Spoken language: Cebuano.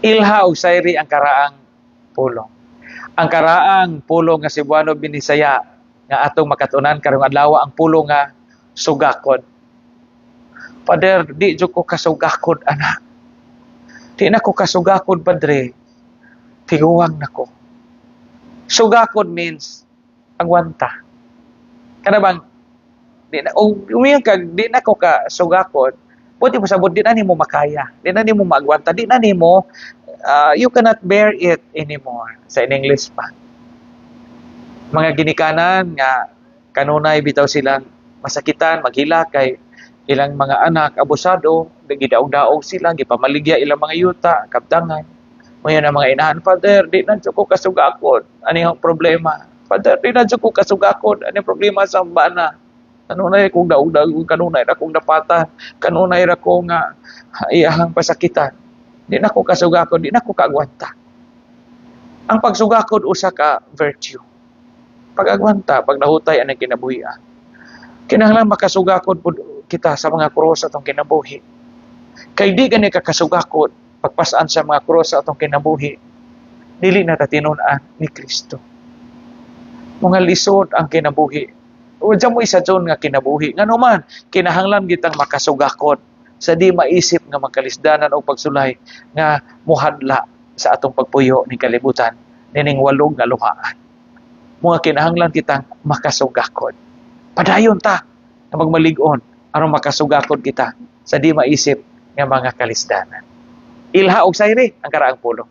Ilha og sayri ang karaang pulong. Ang karaang pulong nga Cebuano Binisaya nga atong makatunan karong adlaw, ang pulong nga sugakod. "Father, di jud ko kasugakod ana. Di na ko kasugakod, Padre. Tiguwang na ko." Sugakod means agwanta. Kana bang di na umiyan ka, "Di na ko ka sugakod," pwede mo sabot di na nimo makaya, di na nimo maagwanta, di na nimo you cannot bear it anymore sa in English pa. Mga ginikanan nga kanunay bitaw silang masakitan, maghilak kay ilang mga anak abusado, gidaog-daog sila, gipamaligya ilang mga yuta, kabtangan. Mayo na mga inahan, "Father, di na jud ko kasugakod. Ano yung problema? Father, di na jud ko kasugakod. Ano yung problema sa bana? Kanunay kong daog-daog, kanunay ra kong dapatan, kanunay ra ko nga iyahang pasakitan. Di na ko kasugakod, di na ko kaagwanta." Ang pagsugakod usa ka virtue. Pag-agwanta, pag nahutay ang kinabuhi. Kinahanglan makasugakod pud kita sa mga krus atong kinabuhi. Kay di gani ka kasugakod pagpasan sa mga krus sa atong kinabuhi, dili na ta tinun-an ni Kristo. Mga lisod ang kinabuhi. O diyan mo isa dyon nga kinabuhi. Ngano man, kinahanglan kitang makasugakod sa di maisip nga magkalisdanan o pagsulay nga muhadla sa atong pagpuyo ni kalibutan nining walog nga luhaan. Mga kinahanglan kitang makasugakod. Padayon ta nga magmalig-on aron makasugakod kita sa di maisip nga mga kalisdanan. Ilha og sayri ang karaang pulong.